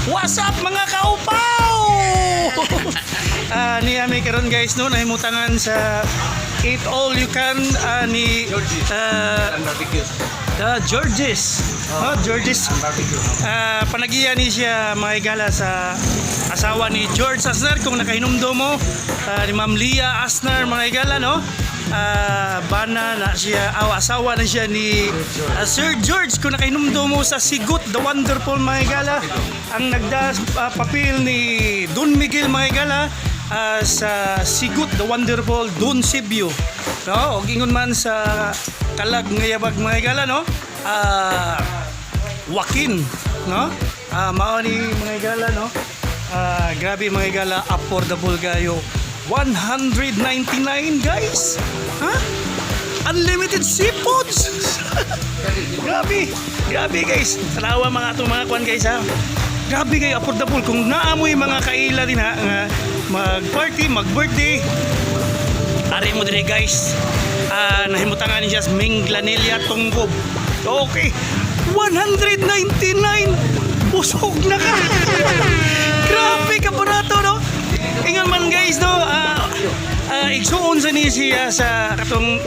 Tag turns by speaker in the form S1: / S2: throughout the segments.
S1: What's up, mga kaupaw? Ni ami karon, guys, no, nahimutangan sa Eat All You Can ni
S2: Barbecue.
S1: Georges. Oh, Georges.
S2: Barbecue.
S1: Panagiya ni siya, mga higala, sa asawa ni George Asnar, kung nakahinumdom mo, ni Ma'am Leah Asnar, mga higala, no? Bana na siya, aw, asawa na siya ni Sir George, kung nakahinumdom mo sa Sigut the Wonderful, mga higala, ang nagda papel ni Don Miguel, mga higala, sa Sigut the Wonderful Don Sibyo, no? Og ingon man sa Kalag nga Yabag, mga higala, no? Joaquin, no? Mao ni, mga higala, no? Grabe, mga higala, affordable kayo. 199, guys. Ha? Unlimited seafoods. Grabe. Grabe, guys. Tanawa mga atong mga kwan, guys, ha. Grabe kayo affordable kung naamoy mga kaila din, ha, nga mag-party, mag-birthday. Ari mo dire, guys. Nahimutangan niya sa Minglanilla Tungkob. Okay. 199. Busog na ka. Grabe ka barato, no? Ingon man, guys, no? Igsuon sa ni siya sa katong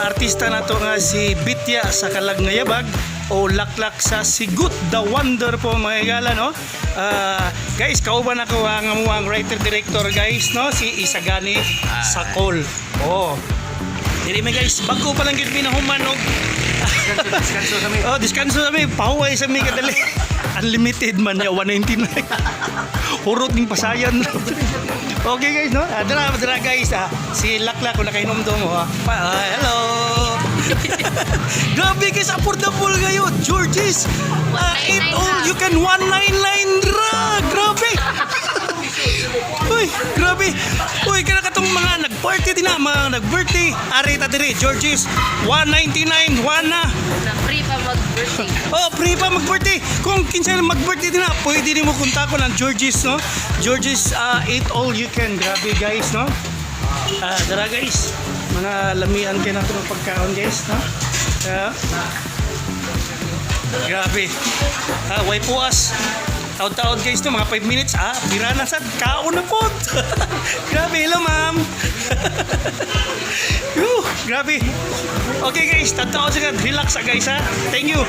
S1: artista nato nga si Bitya sa Kalag nga Yabag o Laklak sa Sigut the Wonderful, mga higala, no? Guys, kauban ako ang amuang writer director, guys, no? Si Isagani Sakol. Oh. Dili mi, guys, bago pa lang gid mi nahuman og
S2: Diskanso kami.
S1: Oh, diskanso kami, pahuway sa mi kadali. Unlimited man ya 199. Hurot ning pasayan. Okay, guys, no? Dara, dara, guys, ah. Si Laklak, kung nakainom mo, ah. Hello. Grabe, guys, affordable kayo. Georges, eat all you can, 199 ra. Grabe. Uy, grabe. Uy, kana katong mga nag-party din na, mga nag-birthday. Ari ta diri, Georges, 199, one na.
S3: Na free pa mag-birthday.
S1: Oh, free pa mag-birthday. Kung kinsa na mag-birthday din na, pwede din mo kontakon ang Georges, no? Georges, eat all you can. Grabe, guys, no? Dara, guys. Mga lamian kayo natin ng pagkaon, guys, no? Grabe. Way puas. Taod-taod, guys, no? Mga 5 minutes. Bira na sad. Kaon na po. Grabe. Hello, ma'am. Whew, grabe. Okay, guys, taod-taod sa. Relax, ah, guys, ha. Thank you.